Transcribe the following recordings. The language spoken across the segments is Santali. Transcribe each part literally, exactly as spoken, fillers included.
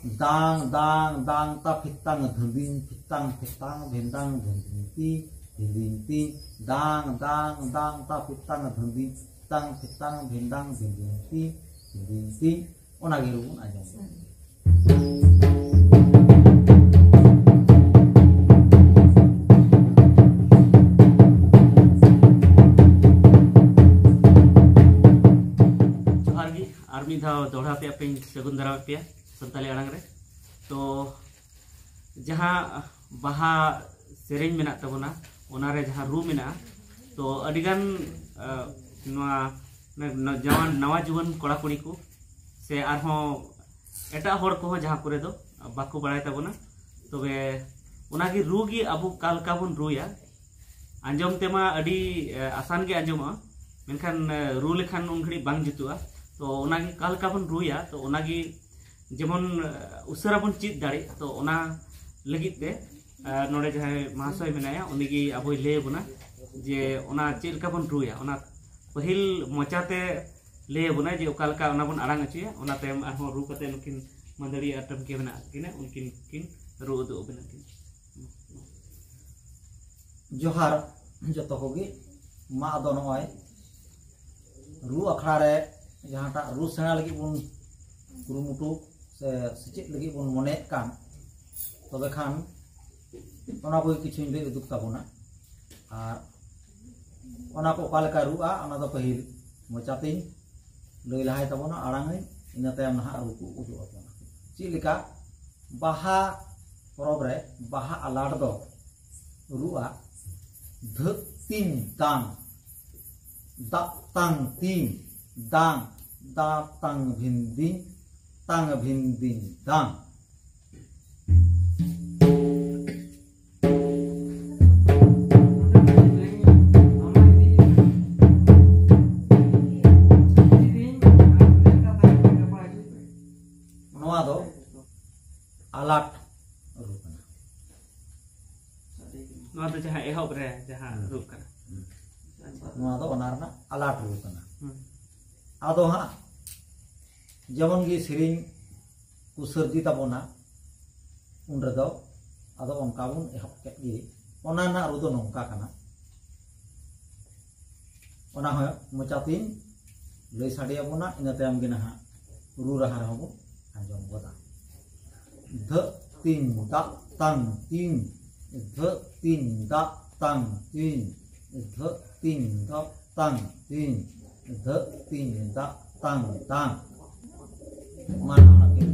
ᱫᱟᱝ ᱫᱟᱝ ᱫᱟᱝ ᱛᱟ ᱯᱷᱤᱛᱟᱝ ᱫᱷᱟᱹᱱᱫᱤᱧ ᱯᱷᱤᱛᱟᱝ ᱯᱷᱤᱛᱟᱝ ᱵᱷᱮᱱᱫᱟᱝ ᱫᱷᱟᱹᱱᱫᱤᱧ ᱛᱤ ᱫᱷᱟᱹᱱᱫᱤᱧ ᱛᱤ᱾ ᱫᱟᱝ ᱫᱟᱝ ᱫᱟᱝ ᱛᱟ ᱯᱷᱤᱛᱟᱝ ᱫᱷᱟᱹᱱᱫᱤᱧ ᱯᱷᱤᱛᱟᱝ ᱯᱷᱤᱛᱟᱝ ᱵᱷᱮᱱᱫᱟᱝ ᱫᱷᱟᱹᱱᱫᱤᱧ ᱛᱤ ᱫᱷᱟᱹᱱᱫᱤᱧ ᱛᱤ᱾ ᱚᱱᱟ ᱜᱮ ᱨᱩ ᱵᱚᱱ ᱟᱸᱡᱚᱢ ᱫᱟ᱾ ᱡᱚᱦᱟᱨ ᱜᱮ, ᱟᱨ ᱢᱤᱫ ᱫᱷᱟᱣ ᱫᱚᱦᱲᱟ ᱛᱮ ᱟᱯᱮᱧ ᱥᱟᱹᱜᱩᱱ ᱫᱟᱨᱟᱢᱮᱫ ᱯᱮᱭᱟ ᱥᱟᱱᱛᱟᱞᱤ ᱟᱲᱟᱝ ᱨᱮ᱾ ᱛᱚ ᱡᱟᱦᱟᱸ ᱵᱟᱦᱟ ᱥᱮᱨᱮᱧ ᱢᱮᱱᱟᱜ ᱛᱟᱵᱚᱱᱟ, ᱚᱱᱟᱨᱮ ᱡᱟᱦᱟᱸ ᱨᱩ ᱢᱮᱱᱟᱜᱼᱟ, ᱛᱚ ᱟᱹᱰᱤᱜᱟᱱ ᱱᱚᱣᱟ ᱱᱟᱣᱟ ᱡᱩᱣᱟᱹᱱ ᱠᱚᱲᱟ ᱠᱩᱲᱤ ᱠᱚ ᱥᱮ ᱟᱨᱦᱚᱸ ᱮᱴᱟᱜ ᱦᱚᱲ ᱠᱚᱦᱚᱸ ᱡᱟᱦᱟᱸ ᱠᱚᱨᱮ ᱫᱚ ᱵᱟᱠᱚ ᱵᱟᱲᱟᱭ ᱛᱟᱵᱚᱱᱟ᱾ ᱛᱚᱵᱮ ᱚᱱᱟᱜᱮ ᱨᱩ ᱜᱮ ᱟᱵᱚ ᱚᱠᱟ ᱞᱮᱠᱟ ᱵᱚᱱ ᱨᱩᱭᱟ᱾ ᱟᱸᱡᱚᱢ ᱛᱮᱢᱟ ᱟᱹᱰᱤ ᱟᱥᱟᱱ ᱜᱮ ᱟᱸᱡᱚᱢᱚᱜᱼᱟ, ᱢᱮᱱᱠᱷᱟᱱ ᱨᱩ ᱞᱮᱠᱷᱟᱱ ᱩᱱ ᱜᱷᱟᱹᱲᱤᱡ ᱵᱟᱝ ᱡᱩᱛᱩᱜᱼᱟ᱾ ᱛᱚ ᱚᱱᱟᱜᱮ ᱚᱠᱟ ᱞᱮᱠᱟ ᱵᱚᱱ ᱨᱩᱭᱟ, ᱛᱚ ᱚᱱᱟᱜᱮ ᱡᱮᱢᱚᱱ ᱩᱥᱟᱹᱨᱟ ᱵᱚᱱ ᱪᱮᱫ ᱫᱟᱲᱮᱜ, ᱛᱚ ᱚᱱᱟ ᱞᱟᱹᱜᱤᱫ ᱛᱮ ᱱᱚᱰᱮ ᱡᱟᱦᱟᱸᱭ ᱢᱟᱦᱟᱥᱚᱭ ᱢᱮᱱᱟᱭᱟ, ᱩᱱᱤᱜᱮ ᱟᱵᱚᱭ ᱞᱟᱹᱭ ᱟᱵᱚᱱᱟ ᱡᱮ ᱚᱱᱟ ᱪᱮᱫ ᱞᱮᱠᱟ ᱵᱚᱱ ᱨᱩᱭᱟ᱾ ᱚᱱᱟ ᱯᱟᱹᱦᱤᱞ ᱢᱚᱪᱟᱛᱮ ᱞᱟᱹᱭ ᱟᱵᱚᱱᱟᱭ ᱡᱮ ᱚᱠᱟ ᱞᱮᱠᱟ ᱚᱱᱟ ᱵᱚᱱ ᱟᱲᱟᱝ ᱦᱚᱪᱚᱭᱟ᱾ ᱚᱱᱟ ᱛᱟᱭᱚᱢ ᱟᱨᱦᱚᱸ ᱨᱩ ᱠᱟᱛᱮ ᱱᱩᱠᱤᱱ ᱢᱟᱹᱫᱟᱹᱲᱤᱭᱟᱹ ᱟᱨ ᱴᱟᱹᱢᱠᱤ ᱢᱮᱱᱟᱜ ᱠᱤᱱᱟ, ᱩᱱᱠᱤᱱ ᱠᱤᱱ ᱨᱩ ᱩᱫᱩᱜ ᱟᱵᱚᱱᱟ ᱠᱤᱱ᱾ ᱡᱚᱦᱟᱨ ᱡᱚᱛᱚ ᱠᱚᱜᱮ᱾ ᱢᱟ ᱟᱫᱚ ᱱᱚᱜᱼᱚᱭ ᱨᱩ ᱟᱠᱷᱲᱟ ᱨᱮ ᱡᱟᱦᱟᱸᱴᱟᱜ ᱨᱩ ᱥᱮᱬᱟ ᱞᱟᱹᱜᱤᱫ ᱵᱚᱱ ᱠᱩᱨᱩᱢᱩᱴᱩ ᱥᱮ ᱥᱮᱪᱮᱫ ᱞᱟᱹᱜᱤᱫ ᱵᱚᱱ ᱢᱚᱱᱮᱭᱮᱫ ᱠᱟᱱ, ᱛᱚᱵᱮ ᱠᱷᱟᱱ ᱚᱱᱟ ᱠᱚᱜᱮ ᱠᱤᱪᱷᱩᱧ ᱞᱟᱹᱭ ᱩᱫᱩᱜ ᱛᱟᱵᱚᱱᱟ᱾ ᱟᱨ ᱚᱱᱟ ᱠᱚ ᱚᱠᱟ ᱞᱮᱠᱟ ᱨᱩᱜᱼᱟ, ᱚᱱᱟ ᱫᱚ ᱯᱟᱹᱦᱤᱞ ᱢᱚᱪᱟᱛᱤᱧ ᱞᱟᱹᱭ ᱞᱟᱦᱟᱭ ᱛᱟᱵᱚᱱᱟ, ᱟᱲᱟᱝ ᱟᱹᱧ, ᱤᱱᱟᱹ ᱛᱟᱭᱚᱢ ᱱᱟᱦᱟᱜ ᱨᱩ ᱠᱚ ᱩᱫᱩᱜ ᱟᱵᱚᱱᱟ᱾ ᱪᱮᱫ ᱞᱮᱠᱟ ᱵᱟᱦᱟ ᱯᱚᱨᱚᱵᱽ ᱨᱮ ᱵᱟᱦᱟ ᱟᱞᱟᱴ ᱫᱚ ᱨᱩᱜᱼᱟ, ᱫᱷᱟᱹᱜ ᱛᱤᱧ ᱫᱟᱝ, ᱫᱟᱜ ᱛᱟᱝ ᱛᱤᱧ ᱫᱟᱝ, ᱫᱟᱜ ᱛᱟᱝ ᱵᱷᱤᱱ ᱫᱤᱧ, ᱛᱟᱝ ᱵᱷᱤᱱ ᱫᱤᱧ ᱫᱟᱝ᱾ ᱱᱚᱣᱟ ᱫᱚ ᱟᱞᱟᱴ ᱨᱩ ᱠᱟᱱᱟ᱾ ᱱᱚᱣᱟ ᱫᱚ ᱡᱟᱦᱟᱸ ᱮᱦᱚᱵ ᱨᱮ ᱡᱟᱦᱟᱸ ᱦᱩᱸ᱾ ᱨᱩ ᱠᱟᱱᱟ᱾ ᱦᱩᱸ᱾ ᱱᱚᱣᱟ ᱫᱚ ᱚᱱᱟ ᱨᱮᱱᱟᱜ ᱟᱞᱟᱴ ᱨᱩ ᱠᱟᱱᱟ᱾ ᱦᱩᱸ᱾ ᱟᱫᱚ ᱦᱟᱸᱜ ᱡᱮᱢᱚᱱ ᱜᱮ ᱥᱮᱨᱮᱧ ᱠᱚ ᱥᱟᱹᱨᱫᱤ ᱛᱟᱵᱚᱱᱟ, ᱩᱱ ᱨᱮᱫᱚ ᱟᱫᱚ ᱚᱱᱠᱟ ᱵᱚᱱ ᱮᱦᱚᱵ ᱠᱮᱫ ᱜᱮ᱾ ᱚᱱᱟ ᱨᱮᱱᱟᱜ ᱨᱩ ᱫᱚ ᱱᱚᱝᱠᱟ ᱠᱟᱱᱟ, ᱚᱱᱟ ᱦᱚᱸ ᱢᱚᱪᱟ ᱛᱤᱧ ᱞᱟᱹᱭ ᱥᱟᱰᱮ ᱟᱵᱚᱱᱟ, ᱤᱱᱟᱹ ᱛᱟᱭᱚᱢ ᱜᱮ ᱱᱟᱦᱟᱜ ᱨᱩ ᱨᱟᱦᱟ ᱨᱮᱦᱚᱸ ᱵᱚᱱ ᱟᱸᱡᱚᱢ ᱜᱚᱫᱟ᱾ ᱫᱷᱟᱹᱜ ᱛᱤᱧ ᱫᱟᱜ ᱛᱟᱝ ᱛᱤᱧ, ᱫᱷᱟᱹᱜ ᱛᱤᱧ ᱫᱟᱜ ᱛᱟᱝ ᱛᱤᱧ, ᱫᱷᱟᱹᱜ ᱛᱤᱧ ᱫᱟᱜ ᱛᱟᱝ ᱛᱤᱧ, ᱫᱷᱟᱹᱜ ᱛᱤᱧ ᱫᱟᱜ ᱛᱟᱝ ᱛᱟᱝ᱾ ᱢᱟ ᱱᱚᱣᱟ ᱜᱮ᱾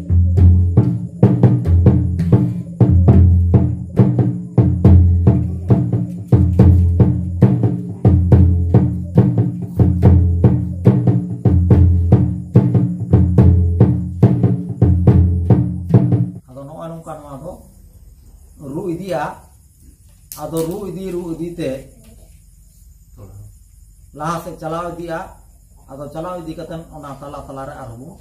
ᱟᱫᱚ ᱱᱚᱜᱼᱚᱭ ᱱᱚᱝᱠᱟ ᱱᱚᱣᱟ ᱫᱚ ᱨᱩ ᱤᱫᱤᱜᱼᱟ᱾ ᱟᱫᱚ ᱨᱩ ᱤᱫᱤ ᱨᱩ ᱤᱫᱤ ᱛᱮ ᱞᱟᱦᱟ ᱥᱮᱫ ᱪᱟᱞᱟᱣ ᱤᱫᱤᱜᱼᱟ᱾ ᱟᱫᱚ ᱪᱟᱞᱟᱣ ᱤᱫᱤ ᱠᱟᱛᱮ ᱚᱱᱟ ᱛᱟᱞᱟ ᱛᱟᱞᱟ ᱨᱮ ᱟᱨᱦᱚᱸ ᱵᱚᱱ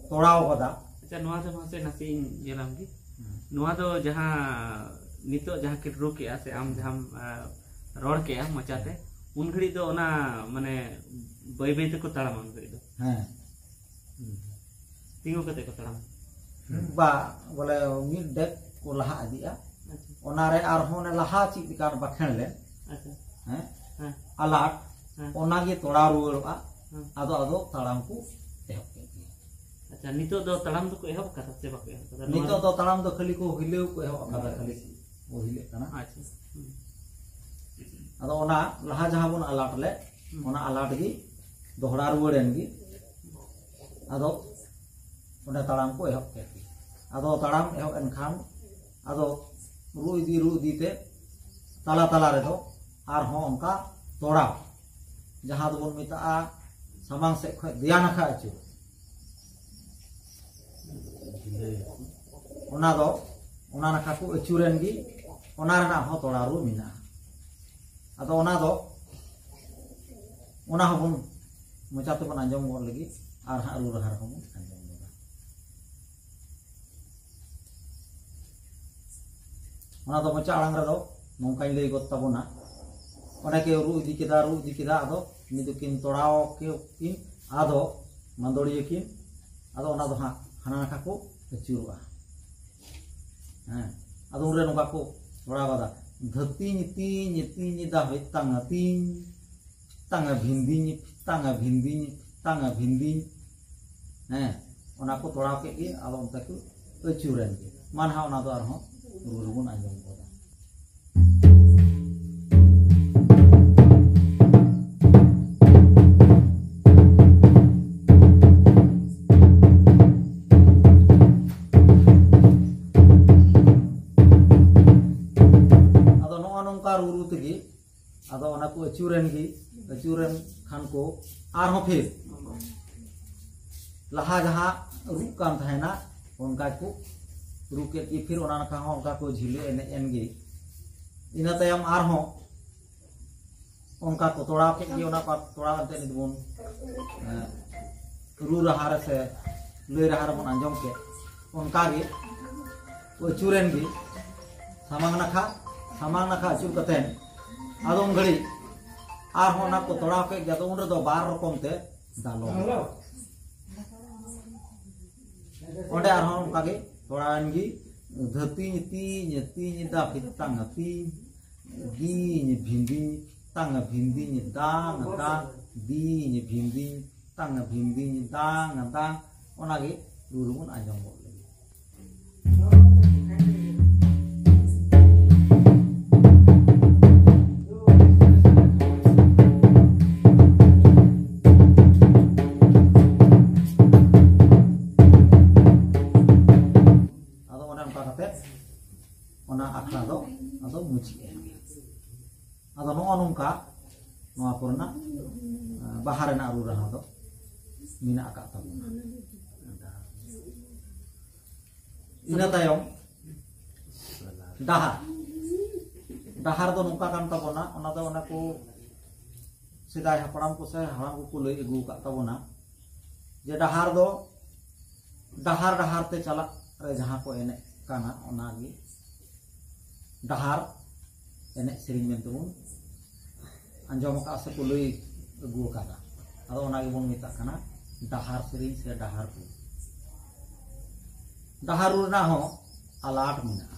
ᱛᱚᱲᱟᱣ ᱜᱚᱫᱟ᱾ ᱟᱪᱪᱷᱟ, ᱱᱚᱣᱟ ᱫᱚ ᱢᱟᱥᱮ ᱱᱟᱥᱮᱧ ᱧᱮᱞᱟᱢ ᱜᱮ᱾ ᱦᱩᱸ᱾ ᱱᱚᱣᱟ ᱫᱚ ᱡᱟᱦᱟᱸ ᱱᱤᱛᱚᱜ ᱡᱟᱦᱟᱸ ᱠᱤᱱ ᱨᱩ ᱠᱮᱜᱼᱟ ᱥᱮ ᱟᱢ ᱡᱟᱦᱟᱸᱢ, ᱟ, ᱨᱚᱲ ᱠᱮᱜᱼᱟ ᱢᱚᱪᱟᱛᱮ, ᱩᱱ ᱜᱷᱟᱹᱲᱤᱡ ᱫᱚ ᱚᱱᱟ, ᱢᱟᱱᱮ, ᱵᱟᱹᱭ ᱵᱟᱹᱭ ᱛᱮᱠᱚ ᱛᱟᱲᱟᱢᱟ ᱩᱱ ᱜᱷᱟᱹᱲᱤᱡ ᱫᱚ᱾ ᱦᱮᱸ᱾ ᱦᱩᱸ᱾ ᱛᱤᱸᱜᱩ ᱠᱟᱛᱮ ᱠᱚ ᱛᱟᱲᱟᱢᱟ᱾ ᱵᱟ, ᱵᱚᱞᱮ ᱢᱤᱫ ᱰᱮᱜ ᱠᱚ ᱞᱟᱦᱟ ᱤᱫᱤᱜᱼᱟ᱾ ᱟᱪᱪᱷᱟ᱾ ᱚᱱᱟ ᱨᱮ ᱟᱨᱦᱚᱸ ᱚᱱᱮ ᱞᱟᱦᱟ ᱪᱮᱫ ᱞᱮᱠᱟ ᱵᱟᱠᱷᱮᱬ ᱞᱮᱱ, ᱟᱪᱪᱷᱟ᱾ ᱦᱮᱸ? ᱦᱮᱸ᱾ ᱟᱞᱟᱴ, ᱦᱮᱸ᱾ ᱚᱱᱟ ᱜᱮ ᱛᱚᱲᱟᱣ ᱨᱩᱣᱟᱹᱲᱚᱜᱼᱟ᱾ ᱦᱮᱸ᱾ ᱟᱫᱚ, ᱟᱫᱚ ᱛᱟᱲᱟᱢ ᱠᱚ ᱮᱦᱚᱵ ᱠᱮᱫ ᱜᱮ᱾ ᱟᱪᱪᱷᱟ, ᱱᱤᱛᱚᱜ ᱫᱚ ᱛᱟᱲᱟᱢ ᱫᱚᱠᱚ ᱮᱦᱚᱵ ᱟᱠᱟᱫᱟ ᱥᱮ ᱵᱟᱠᱚ ᱮᱦᱚᱵ ᱟᱠᱟᱫᱟ? ᱱᱚᱣᱟ ᱱᱤᱛᱚᱜ ᱫᱚ ᱛᱟᱲᱟᱢ ᱫᱚ ᱠᱷᱟᱹᱞᱤ ᱠᱚ ᱦᱤᱞᱟᱹᱣ ᱠᱚ ᱮᱦᱚᱵ ᱟᱠᱟᱫᱟ, ᱦᱩᱸ᱾ ᱠᱷᱟᱹᱞᱤ ᱠᱚ ᱦᱤᱞᱟᱹᱜ ᱠᱟᱱᱟ᱾ ᱟᱪᱪᱷᱟ᱾ ᱦᱩᱸ᱾ ᱟᱫᱚ ᱚᱱᱟ ᱞᱟᱦᱟ ᱡᱟᱦᱟᱸ ᱵᱚᱱ ᱟᱞᱟᱴ ᱞᱮᱫ, ᱦᱩᱸ᱾ ᱚᱱᱟ ᱟᱞᱟᱴ ᱜᱮ ᱫᱚᱦᱲᱟ ᱨᱩᱣᱟᱹᱲ ᱮᱱ ᱜᱮ᱾ ᱟᱫᱚ ᱚᱸᱰᱮ ᱛᱟᱲᱟᱢ ᱠᱚ ᱮᱦᱚᱵ ᱠᱮᱫ ᱜᱮ᱾ ᱟᱫᱚ ᱛᱟᱲᱟᱢ ᱮᱦᱚᱵ ᱮᱱ ᱠᱷᱟᱱ ᱟᱫᱚ ᱨᱩ ᱤᱫᱤ, ᱨᱩ ᱤᱫᱤ ᱛᱮ ᱛᱟᱞᱟ ᱛᱟᱞᱟ ᱨᱮᱫᱚ ᱟᱨᱦᱚᱸ ᱚᱱᱠᱟ ᱛᱚᱲᱟᱣ, ᱡᱟᱦᱟᱸ ᱫᱚᱵᱚᱱ ᱢᱮᱛᱟᱜᱼᱟ ᱥᱟᱢᱟᱝ ᱥᱮᱫ ᱠᱷᱚᱱ ᱫᱮᱭᱟ ᱱᱟᱠᱷᱟ ᱟᱹᱪᱩᱨ᱾ ᱚᱱᱟ ᱫᱚ, ᱚᱱᱟ ᱱᱟᱠᱷᱟ ᱠᱚ ᱟᱹᱪᱩᱨᱮᱱ ᱜᱮ, ᱚᱱᱟ ᱨᱮᱱᱟᱜ ᱦᱚᱸ ᱛᱚᱲᱟ ᱨᱩ ᱢᱮᱱᱟᱜᱼᱟ᱾ ᱟᱫᱚ ᱚᱱᱟ ᱫᱚ, ᱚᱱᱟ ᱦᱚᱸᱵᱚᱱ ᱢᱚᱪᱟ ᱛᱮᱵᱚᱱ ᱟᱸᱡᱚᱢ ᱜᱚᱫ ᱞᱟᱹᱜᱤᱫ, ᱟᱨ ᱦᱟᱸᱜ ᱨᱩ ᱨᱟᱦᱟ ᱨᱮᱦᱚᱸ ᱵᱚᱱ ᱟᱸᱡᱚᱢ ᱜᱚᱫᱟ᱾ ᱚᱱᱟ ᱫᱚ ᱢᱚᱪᱟ ᱟᱲᱟᱝ ᱨᱮᱫᱚ ᱱᱚᱝᱠᱟᱧ ᱞᱟᱹᱭ ᱜᱚᱫ ᱛᱟᱵᱚᱱᱟ᱾ ᱚᱸᱰᱮ ᱠᱤᱱ ᱨᱩ ᱤᱫᱤ ᱠᱮᱫᱟ, ᱨᱩ ᱤᱫᱤ ᱠᱮᱫᱟ, ᱟᱫᱚ ᱩᱱᱤ ᱫᱚᱠᱤᱱ ᱛᱚᱲᱟᱣ ᱠᱮᱫ ᱠᱤᱱ, ᱟᱫᱚ ᱢᱟᱹᱫᱟᱹᱲᱤᱭᱟᱹ ᱠᱤᱱ, ᱟᱫᱚ ᱚᱱᱟ ᱫᱚ ᱦᱟᱸᱜ ᱦᱟᱱᱟ ᱱᱟᱠᱷᱟ ᱠᱚ ᱟᱹᱪᱩᱨᱚᱜᱼᱟ᱾ ᱦᱮᱸ, ᱟᱫᱚ ᱩᱱᱨᱮ ᱱᱚᱝᱠᱟ ᱠᱚ ᱛᱚᱲᱟᱣ ᱠᱟᱫᱟ, ᱫᱷᱟᱹᱛᱤᱧ ᱛᱤᱧ ᱛᱤᱧ ᱫᱟ ᱦᱚᱭᱛᱟᱝ ᱛᱤᱧ, ᱛᱟᱝ ᱵᱷᱤᱱᱫᱤᱧ, ᱛᱟᱝ ᱵᱷᱤᱱᱫᱤᱧ, ᱛᱟᱝ ᱵᱷᱤᱱᱫᱤᱧ᱾ ᱦᱮᱸ, ᱚᱱᱟ ᱠᱚ ᱛᱚᱲᱟᱣ ᱠᱮᱫ ᱜᱮ, ᱟᱫᱚ ᱚᱱᱛᱮ ᱠᱚ ᱟᱹᱪᱩᱨᱮᱱ ᱜᱮ᱾ ᱢᱟ ᱱᱟᱦᱟᱜ ᱚᱱᱟ ᱫᱚ ᱟᱨᱦᱚᱸ ᱨᱩ ᱨᱩᱵᱚᱱ ᱟᱸᱡᱚᱢ ᱜᱚᱫᱟ᱾ ᱟᱫᱚ ᱱᱚᱜᱼᱚ ᱱᱚᱝᱠᱟ ᱨᱩ ᱨᱩ ᱛᱮᱜᱮ ᱟᱫᱚ ᱚᱱᱟ ᱠᱚ ᱟᱹᱪᱩᱨᱮᱱ ᱜᱮ, ᱟᱹᱪᱩᱨᱮᱱ ᱠᱷᱟᱱ ᱠᱚ ᱟᱨᱦᱚᱸ ᱯᱷᱤᱨ ᱞᱟᱦᱟ ᱡᱟᱦᱟᱸ ᱨᱩᱜ ᱠᱟᱱ ᱛᱟᱦᱮᱱᱟ, ᱚᱱᱠᱟ ᱠᱚ ᱨᱩ ᱠᱮᱫ ᱜᱮ, ᱯᱷᱤᱨ ᱚᱱᱟ ᱱᱟᱠᱷᱟ ᱦᱚᱸ ᱚᱱᱠᱟ ᱠᱚ ᱡᱷᱤᱞᱟᱹ ᱮᱱᱮᱡ ᱮᱱ ᱜᱮ᱾ ᱤᱱᱟᱹ ᱛᱟᱭᱚᱢ ᱟᱨᱦᱚᱸ ᱚᱱᱠᱟ ᱠᱚ ᱛᱚᱲᱟᱣ ᱠᱮᱫ ᱜᱮ, ᱚᱱᱟ ᱠᱚ ᱛᱚᱲᱟᱣ ᱮᱱᱛᱮ ᱱᱤᱛ ᱵᱚᱱ, ᱮ, ᱨᱩ ᱨᱟᱦᱟ ᱨᱮ ᱥᱮ ᱞᱟᱹᱭ ᱨᱟᱦᱟ ᱨᱮᱵᱚᱱ ᱟᱸᱡᱚᱢ ᱠᱮᱫ, ᱚᱱᱠᱟ ᱜᱮ ᱠᱚ ᱟᱹᱪᱩᱨᱮᱱ ᱜᱮ ᱥᱟᱢᱟᱝ ᱱᱟᱠᱷᱟ, ᱥᱟᱢᱟᱝ ᱱᱟᱠᱷᱟ ᱟᱹᱪᱩᱨ ᱠᱟᱛᱮᱱ ᱟᱫᱚ ᱩᱱ ᱜᱷᱟᱹᱲᱤᱡ ᱟᱨᱦᱚᱸ ᱚᱱᱟ ᱠᱚ ᱛᱚᱲᱟᱣ ᱠᱮᱫ ᱜᱮ᱾ ᱟᱫᱚ ᱩᱱ ᱨᱮᱫᱚ ᱵᱟᱨ ᱨᱚᱠᱚᱢ ᱛᱮ ᱫᱟᱞᱚᱵ᱾ ᱚᱸᱰᱮ ᱟᱨᱦᱚᱸ ᱚᱱᱠᱟ ᱜᱮ ᱛᱚᱲᱟᱣᱮᱱ ᱜᱮ, ᱫᱷᱟᱹᱛᱤᱧ ᱛᱤᱧ ᱛᱤᱧ ᱫᱟ ᱯᱷᱤᱛᱟᱝ ᱛᱤᱧ, ᱫᱤᱧ ᱵᱷᱤᱱᱫᱤᱧ, ᱛᱟᱝ ᱵᱷᱤᱱᱫᱤᱧ, ᱫᱟᱝ ᱫᱟᱝ, ᱫᱤᱧ ᱵᱷᱤᱱᱫᱤᱧ, ᱛᱟᱝ ᱵᱷᱤᱱᱫᱤᱧ, ᱫᱟᱝ ᱫᱟᱝ᱾ ᱚᱱᱟᱜᱮ ᱨᱩ ᱨᱩᱵᱚᱱ ᱟᱸᱡᱚᱢ ᱜᱚᱫ ᱞᱮᱜᱮ᱾ ᱟᱫᱚ ᱚᱱᱮ ᱚᱱᱠᱟ ᱠᱟᱛᱮ ᱚᱱᱟ ᱟᱠᱷᱲᱟ ᱫᱚ ᱟᱫᱚ ᱢᱩᱪᱟᱹᱫ ᱮᱱ ᱜᱮ᱾ ᱟᱫᱚ ᱱᱚᱜᱼᱚ ᱱᱚᱝᱠᱟ ᱱᱚᱣᱟ ᱠᱚᱨᱮᱱᱟᱜ, ᱮᱸ, ᱵᱟᱦᱟ ᱨᱮᱱᱟᱜ ᱨᱩ ᱨᱟᱦᱟ ᱫᱚ ᱢᱮᱱᱟᱜ ᱟᱠᱟᱫ ᱛᱟᱵᱚᱱᱟ᱾ ᱤᱱᱟᱹ ᱛᱟᱭᱚᱢ ᱰᱟᱦᱟᱨ, ᱰᱟᱦᱟᱨ ᱫᱚ ᱱᱚᱝᱠᱟ ᱠᱟᱱ ᱛᱟᱵᱚᱱᱟ, ᱚᱱᱟ ᱫᱚ ᱚᱱᱟ ᱠᱚ ᱥᱮᱫᱟᱭ ᱦᱟᱯᱲᱟᱢ ᱠᱚ ᱥᱮ ᱦᱟᱲᱟᱢ ᱠᱚᱠᱚ ᱞᱟᱹᱭ ᱟᱹᱜᱩ ᱟᱠᱟᱫ ᱛᱟᱵᱚᱱᱟ ᱡᱮ ᱰᱟᱦᱟᱨ ᱫᱚ ᱰᱟᱦᱟᱨ ᱰᱟᱦᱟᱨ ᱛᱮ ᱪᱟᱞᱟᱜ ᱨᱮ ᱡᱟᱦᱟᱸ ᱠᱚ ᱮᱱᱮᱡ ᱠᱟᱱᱟ, ᱚᱱᱟᱜᱮ ᱰᱟᱦᱟᱨ ᱮᱱᱮᱡ ᱥᱮᱨᱮᱧ ᱢᱮᱱᱛᱮ ᱵᱚᱱ ᱟᱸᱡᱚᱢ ᱟᱠᱟᱫᱼᱟ ᱥᱮᱠᱚ ᱞᱟᱹᱭ ᱟᱹᱜᱩ ᱟᱠᱟᱫᱟ᱾ ᱟᱫᱚ ᱚᱱᱟ ᱜᱮᱵᱚᱱ ᱢᱮᱛᱟᱜ ᱠᱟᱱᱟ ᱰᱟᱦᱟᱨ ᱥᱮᱨᱮᱧ ᱥᱮ ᱰᱟᱦᱟᱨ ᱨᱩ᱾ ᱰᱟᱦᱟᱨ ᱨᱩ ᱨᱮᱱᱟᱜ ᱦᱚᱸ ᱟᱞᱟᱴ ᱢᱮᱱᱟᱜᱼᱟ᱾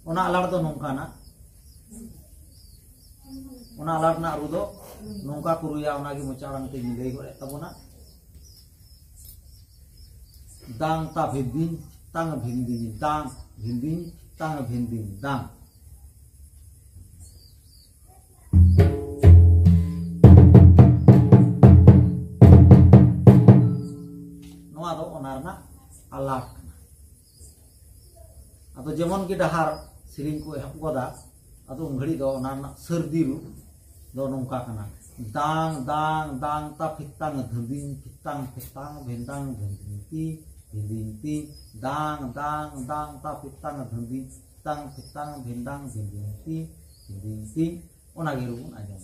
ᱚᱱᱟ ᱟᱞᱟᱴ ᱫᱚ ᱱᱚᱝᱠᱟᱱᱟ, ᱚᱱᱟ ᱟᱞᱟᱴ ᱨᱮᱱᱟᱜ ᱨᱩ ᱫᱚ ᱱᱚᱝᱠᱟ ᱠᱚ ᱨᱩᱭᱟ, ᱚᱱᱟᱜᱮ ᱢᱚᱪᱟ ᱟᱲᱟᱝ ᱛᱮᱧ ᱞᱟᱹᱭ ᱜᱚᱫ ᱮᱫ ᱛᱟᱵᱚᱱᱟ᱾ ᱫᱟᱝ ᱛᱟ ᱵᱷᱤᱱᱫᱤᱧ ᱛᱟᱝ ᱵᱷᱤᱱᱫᱤᱧ ᱫᱟᱝ ᱵᱷᱤᱱᱫᱤᱧ ᱛᱟᱝ ᱵᱷᱤᱱᱫᱤᱧ ᱫᱟᱝ᱾ ᱱᱚᱣᱟ ᱫᱚ ᱚᱱᱟ ᱨᱮᱱᱟᱜ ᱟᱞᱟᱴ ᱠᱟᱱᱟ᱾ ᱟᱫᱚ ᱡᱮᱢᱚᱱ ᱜᱮ ᱰᱟᱦᱟᱨ ᱥᱮᱨᱮᱧ ᱠᱚ ᱮᱦᱚᱵ ᱜᱚᱫᱟ, ᱟᱫᱚ ᱩᱱ ᱜᱷᱟᱹᱲᱤᱡ ᱫᱚ ᱚᱱᱟ ᱨᱮᱱᱟᱜ ᱥᱟᱹᱨᱫᱤ ᱨᱩ ᱫᱚ ᱱᱚᱝᱠᱟ ᱠᱟᱱᱟ: ᱫᱟᱝ ᱫᱟᱝ ᱫᱟᱝ ᱛᱟ ᱯᱷᱤᱛᱟᱝ ᱫᱷᱟᱹᱱᱫᱤᱧ ᱯᱷᱤᱛᱟᱝ ᱯᱷᱤᱛᱟᱝ ᱵᱷᱮᱱᱫᱟᱝ ᱵᱷᱮᱱᱫᱤᱧ ᱛᱤ ᱵᱷᱮᱱᱫᱤᱧ ᱛᱤ, ᱫᱟᱝ ᱫᱟᱝ ᱫᱟᱝ ᱛᱟ ᱯᱷᱤᱛᱟᱝ ᱫᱷᱟᱹᱱᱫᱤᱧ ᱯᱷᱤᱛᱟᱝ ᱯᱷᱤᱛᱟᱝ ᱵᱷᱮᱱᱫᱟᱝ ᱵᱷᱮᱱᱫᱤᱧ ᱛᱤ ᱵᱷᱮᱱᱫᱤᱧ ᱛᱤ᱾ ᱚᱱᱟᱜᱮ ᱨᱩ ᱵᱚᱱ ᱟᱸᱡᱚᱢ᱾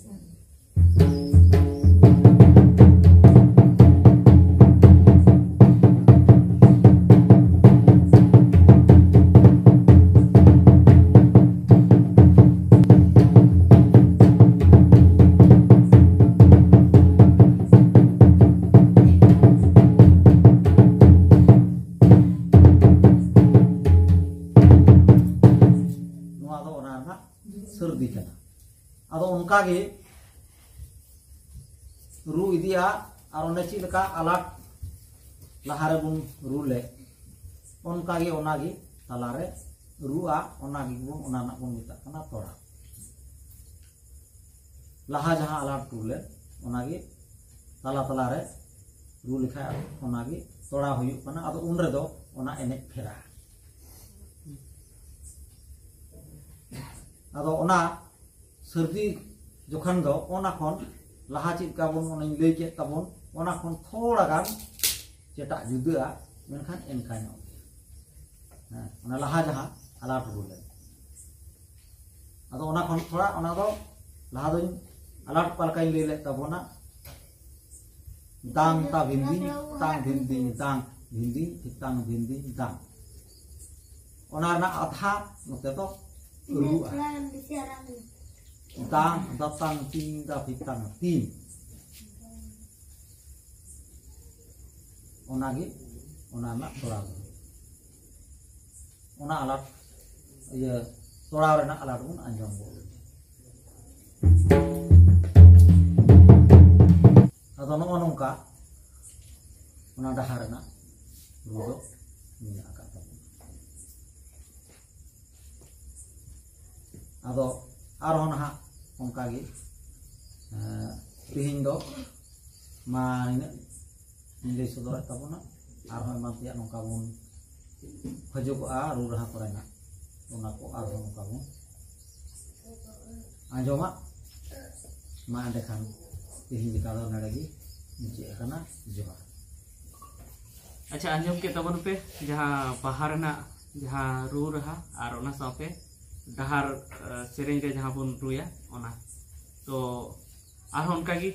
ᱱᱚᱣᱟ ᱫᱚ ᱚᱱᱟ ᱨᱮᱱᱟᱜ ᱥᱟᱹᱨᱫᱤ ᱠᱟᱱᱟ᱾ ᱟᱫᱚ ᱚᱱᱠᱟ ᱜᱮ ᱨᱩ ᱤᱫᱤᱜᱼᱟ᱾ ᱟᱨ ᱚᱱᱮ ᱪᱮᱫ ᱞᱮᱠᱟ ᱟᱞᱟᱴ ᱞᱟᱦᱟ ᱨᱮᱵᱚᱱ ᱨᱩ ᱞᱮᱫ, ᱚᱱᱠᱟ ᱜᱮ ᱚᱱᱟ ᱜᱮ ᱛᱟᱞᱟ ᱨᱮ ᱨᱩᱜᱼᱟ᱾ ᱚᱱᱟ ᱜᱮ ᱵᱚᱱ, ᱚᱱᱟ ᱨᱮᱱᱟᱜ ᱵᱚᱱ ᱢᱮᱛᱟᱜ ᱠᱟᱱᱟ ᱛᱚᱲᱟ᱾ ᱞᱟᱦᱟ ᱡᱟᱦᱟᱸ ᱟᱞᱟᱴ ᱨᱩ ᱞᱮᱫ, ᱚᱱᱟ ᱜᱮ ᱛᱟᱞᱟ ᱛᱟᱞᱟ ᱨᱮ ᱨᱩ ᱞᱮᱠᱷᱟᱡ ᱚᱱᱟ ᱜᱮ ᱛᱚᱲᱟ ᱦᱩᱭᱩᱜ ᱠᱟᱱᱟ᱾ ᱟᱫᱚ ᱩᱱ ᱨᱮᱫᱚ ᱚᱱᱟ ᱮᱱᱮᱡ ᱯᱷᱮᱨᱟ᱾ ᱟᱫᱚ ᱚᱱᱟ ᱥᱟᱹᱨᱫᱤ ᱡᱚᱠᱷᱚᱱ ᱫᱚ ᱚᱱᱟ ᱠᱷᱚᱱ ᱞᱟᱦᱟ ᱪᱮᱫ ᱞᱮᱠᱟ ᱵᱚᱱ, ᱚᱱᱟᱧ ᱞᱟᱹᱭ ᱠᱮᱫ ᱛᱟᱵᱚᱱ, ᱚᱱᱟ ᱠᱷᱚᱱ ᱛᱷᱚᱲᱟ ᱜᱟᱱ ᱪᱮᱴᱟᱜ ᱡᱩᱫᱟᱹᱜᱼᱟ, ᱢᱮᱱᱠᱷᱟᱱ ᱮᱱᱠᱟ ᱧᱚᱜ ᱜᱮᱭᱟ᱾ ᱦᱮᱸ, ᱚᱱᱟ ᱞᱟᱦᱟ ᱡᱟᱦᱟᱸ ᱟᱞᱟᱴ ᱨᱩ ᱞᱮᱱ, ᱟᱫᱚ ᱚᱱᱟ ᱠᱷᱚᱱ ᱛᱷᱚᱲᱟ, ᱚᱱᱟ ᱫᱚ ᱞᱟᱦᱟ ᱫᱚᱧ ᱟᱞᱟᱴ ᱚᱠᱟ ᱞᱮᱠᱟᱧ ᱞᱟᱹᱭ ᱞᱮᱫ ᱛᱟᱵᱚᱱᱟ, ᱫᱟᱝ ᱛᱟ ᱵᱷᱤᱱᱫᱤᱧ ᱛᱟᱝ ᱵᱷᱤᱱᱫᱤᱧ ᱫᱟᱝ ᱵᱷᱤᱱᱫᱤᱧ ᱛᱟᱝ ᱵᱷᱤᱱᱫᱤᱧ ᱫᱟᱝ᱾ ᱚᱱᱟ ᱨᱮᱱᱟᱜ ᱟᱫᱷᱟ ᱱᱚᱛᱮ ᱫᱚ ᱨᱩᱜᱼᱟ᱾ ᱫᱟᱝ ᱫᱟᱛᱟᱝ ᱛᱤᱝ ᱫᱟ ᱯᱷᱤᱛᱟᱝ ᱛᱤᱝ᱾ ᱚᱱᱟᱜᱮ ᱚᱱᱟ ᱨᱮᱱᱟᱜ ᱛᱚᱲᱟᱣ ᱫᱚ᱾ ᱚᱱᱟ ᱟᱞᱟᱴ, ᱤᱭᱟᱹ, ᱛᱚᱲᱟᱣ ᱨᱮᱱᱟᱜ ᱟᱞᱟᱴ ᱵᱚᱱ ᱟᱸᱡᱚᱢ ᱜᱚᱫ ᱞᱮᱜᱮ᱾ ᱟᱫᱚ ᱱᱚᱜᱼᱚ ᱱᱚᱝᱠᱟ ᱚᱱᱟ ᱰᱟᱦᱟᱨ ᱨᱮᱱᱟᱜ ᱨᱩ ᱫᱚ ᱢᱮᱱᱟᱜ ᱟᱠᱟᱫ ᱛᱟᱵᱚᱱᱟ᱾ ᱟᱫᱚ ᱟᱨᱦᱚᱸ ᱱᱟᱦᱟᱜ ᱚᱱᱠᱟᱜᱮ, ᱮᱸ, ᱛᱮᱦᱮᱧ ᱫᱚ ᱢᱟ ᱱᱤᱱᱟᱹᱜ ᱤᱧ ᱞᱟᱹᱭ ᱥᱚᱫᱚᱨᱮᱫ ᱛᱟᱵᱚᱱᱟ᱾ ᱟᱨᱦᱚᱸ ᱮᱢᱟᱱ ᱛᱮᱭᱟᱜ ᱱᱚᱝᱠᱟ ᱵᱚᱱ ᱠᱷᱚᱡᱚᱜᱚᱜᱼᱟ, ᱨᱩ ᱨᱟᱦᱟ ᱠᱚᱨᱮᱱᱟᱜ, ᱚᱱᱟ ᱠᱚ ᱟᱨᱦᱚᱸ ᱱᱚᱝᱠᱟ ᱵᱚᱱ ᱟᱸᱡᱚᱢᱟ᱾ ᱢᱟ ᱮᱸᱰᱮᱠᱷᱟᱱ ᱛᱮᱦᱮᱧ ᱞᱮᱠᱟ ᱫᱚ ᱱᱚᱰᱮ ᱜᱮ ᱢᱩᱪᱟᱹᱫ ᱟᱠᱟᱱᱟ᱾ ᱡᱚᱦᱟᱨ᱾ ᱟᱪᱪᱷᱟ, ᱟᱸᱡᱚᱢ ᱠᱮᱫ ᱛᱟᱵᱚᱱ ᱯᱮ ᱡᱟᱦᱟᱸ ᱵᱟᱦᱟ ᱨᱮᱱᱟᱜ ᱡᱟᱦᱟᱸ ᱨᱩ ᱨᱟᱦᱟ ᱟᱨ ᱚᱱᱟ ᱥᱟᱶᱛᱮ ᱰᱟᱦᱟᱨ, ᱮ, ᱥᱮᱨᱮᱧ ᱨᱮ ᱡᱟᱦᱟᱸ ᱵᱚᱱ ᱨᱩᱭᱟ ᱚᱱᱟ᱾ ᱛᱚ ᱟᱨᱦᱚᱸ ᱚᱱᱠᱟᱜᱮ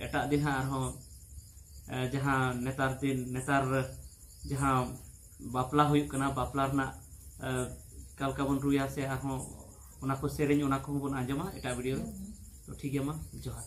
ᱮᱴᱟᱜ ᱫᱤᱱ ᱦᱟᱸᱜ ᱟᱨᱦᱚᱸ, ᱮ, ᱡᱟᱦᱟᱸ ᱱᱮᱛᱟᱨ ᱫᱤᱱ, ᱱᱮᱛᱟᱨ ᱡᱟᱦᱟᱸ ᱵᱟᱯᱞᱟ ᱦᱩᱭᱩᱜ ᱠᱟᱱᱟ, ᱵᱟᱯᱞᱟ ᱨᱮᱱᱟᱜ, ᱮ, ᱚᱠᱟ ᱞᱮᱠᱟ ᱵᱚᱱ ᱨᱩᱭᱟ ᱥᱮ ᱟᱨᱦᱚᱸ ᱚᱱᱟ ᱠᱚ ᱥᱮᱨᱮᱧ, ᱚᱱᱟ ᱠᱚᱦᱚᱸ ᱵᱚᱱ ᱟᱸᱡᱚᱢᱟ ᱮᱴᱟᱜ ᱵᱷᱤᱰᱤᱭᱳ ᱨᱮ᱾ ᱛᱚ ᱴᱷᱤᱠ ᱜᱮᱭᱟ, ᱢᱟ ᱡᱚᱦᱟᱨ᱾